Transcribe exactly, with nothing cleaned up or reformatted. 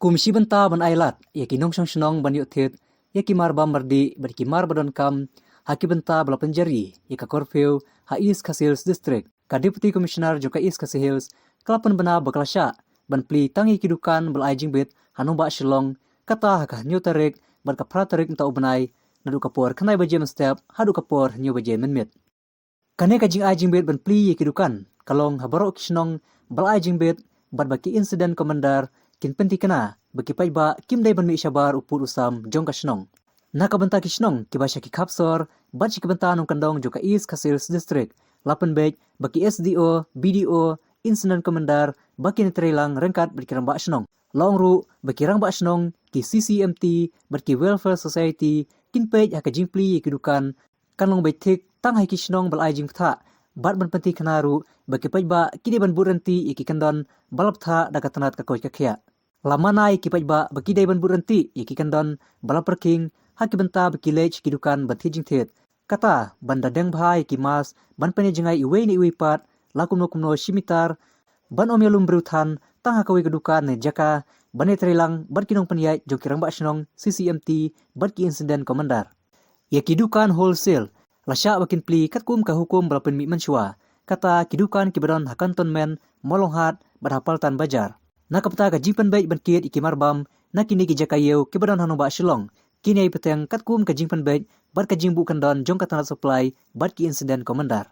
Kum shi bynta ban ai lad ïa ki nongshong shnong ban ïoh thied ïa ki mar bam mar dih bad ki mar ba donkam ha ki bynta ba la pynjari ïa ka curfew ha East Khasi Hills District, ka Deputy Commissioner jong ka East Khasi Hills ka la pynbna ba ka la shah ban plie tang ïa ki dukan ba la ai jingbit ha nongbah Shillong, kata ha ka hynñiew tarik bad ka phra tarik mynta u bnai, naduh ka por khyndai baje mynstep haduh ka por hynñiew baje mynmiet. Kane ka jingai jingbit ban plie ïa ki dukan ka long ha baroh ki shnong ba la ai jingbit bad ba ki incident commander kin pynthikna ba ki paidbah kim dei ban mih shabar u pud u sam jong ka shnong. Na ka bynta ki shnong kiba sha ki khap sor bad sha ki bynta nongkyndong jong ka East Khasi Hills District, la pynbeit ba ki S D O, B D O, incident commander ba kin ïatreilang ryngkat bad ki rangbah shnong. La ong ruh ba ki rangbah shnong, ki C C M T bad ki Welfare Society kin peit ha ka jingplie ïa ki dukan, kan long beit thik tang ha ki shnong ba la ai jingbthah bad ban pynthikna ruh ba ki paidbah ki dei ban bud rynti ïa ki kyndon ba la bthah da ka tnat ka koit ka khiah. La mana ïa ki paidbah ba ki dei ban bud rynti ïa ki kyndon ba la pyrkhing ha ki bynta ba ki leit sha ki dukan ban thied jingthied, kata ban da deng bha ïa ki mask ban pynïajngai iwei na iwei pat, la kumno kumno shi mitar, ban ym ïalum briew than tang ha kawei ka dukan ne jaka, ban ïatreilang bad ki nongpynïaid jong ki rangbah shnong, C C M T bad ki incident commander. Ïa ki dukan wholesale la shah ba kin plie katkum ka hukum ba la pynmih mynshuwa, kata ki dukan kiba don ha Cantonment, Mawlonghat bad ha Paltan Bazar. Na ka bynta ka jingpynbeit ban kit ïa ki mar bam na kine ki jaka ïew kiba don ha nongbah Shillong, kin ïai bteng katkum ka jingpynbeit bad ka jingbuh kyndon jong ka tnat supply bad ki incident commander.